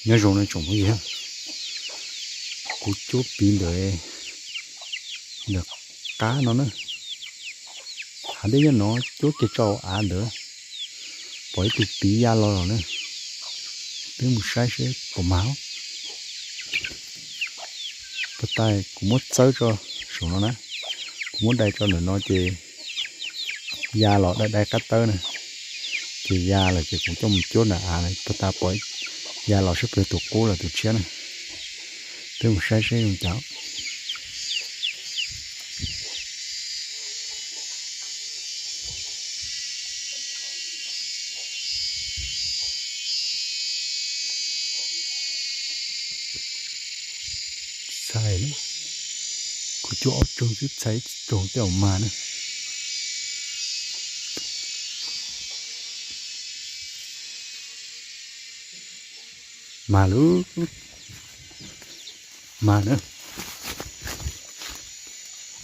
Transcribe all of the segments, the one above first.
Nyob zoo no tsoom phooj ywg, kuv cuab piv ntawm, ntawm qab no na, hav dej nyob no cuab kiag rau av ntawd, pom ib tug piv ya los lawm na. Peb mus saib seb puas mag. Puag ta kuv muab txawb rau saum no na, kuv muab dai rau ntawm no ces ya los dai dai qab tawb na, ces ya lawm ces kuv coj mus cuab nram av lawm. Puag ta pom ya los seb puas yog tus qub los tus tshiab na. Peb mus saib seb zoo cas. Txhais, kuv cuab ob tsoog xwb txhais ib tsoog tej zaum mag na. Mag lawm, mag na.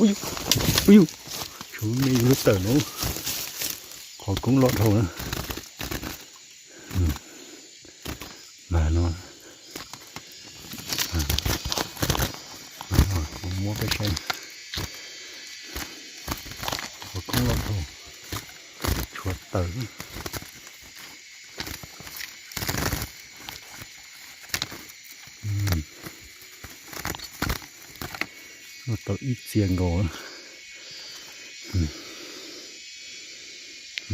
Ub, ub, tshuav me yus lub tawm no, qhov koob loj dhau na. Mag no, muab peb saib, qhov koob loj dhau, tshuav tawm. Tau ib txia nkaus.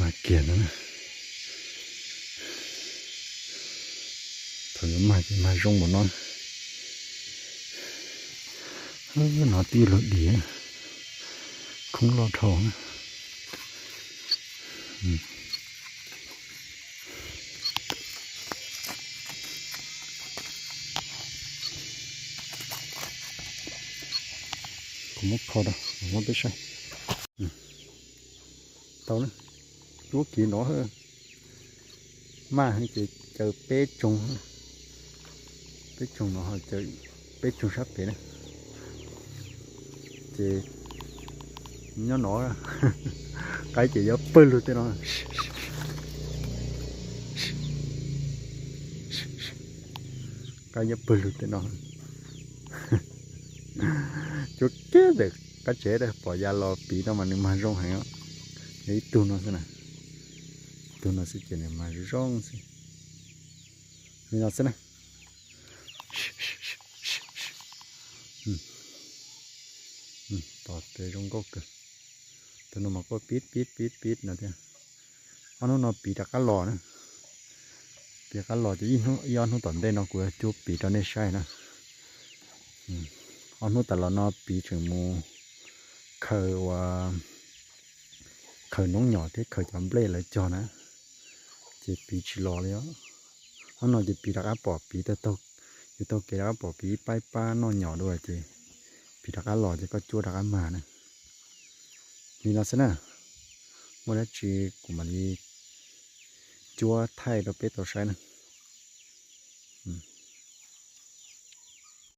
Mag kiag no. Thaum yuav mag ces mag zoo npaum no. No twb luag dim, koob loj dhau. Kuv muab kho rau, muab peb saib. Tau na, cuab kiag no, maj heev ces caw peb tsoog, peb tsoog no, caw peb tsoog sab pem na. Ces nyob no, qaib ces yuav pawg lug tej no. Qaib yuav pawg lug tej no. Cuab kiag ntawm qab tsev pom ya los piv no mas nws mag zoo heev. Yog ib tug no xwb na, ib tug no xwb ces nws mag zoo xwb. Li no xwb na. Tos tes zoo nkauj kawg. Tus no mas kuj pib pib pib pib no thiab. Ob hnub no piv rov qab los na. Piv rov qab los ces ib ob hnub tom ntej no kuv yuav cuab piv rau nej saib na. Ob hnub tas los no piv tseem mus khaws ua, khaws noob nyom thiab khaws cov nplej lawv cog na, ces piv tsis los li os. Ob no ces piv rov qab pom piv, yus taug kev rov qab pom piv ib pab ib pab noj nyom dua ces piv rov qab los ces koj cuab rov qab mag na. Li no xwb na, muaj dab tsi kuv mam li cuab thaij rau peb tau saib na.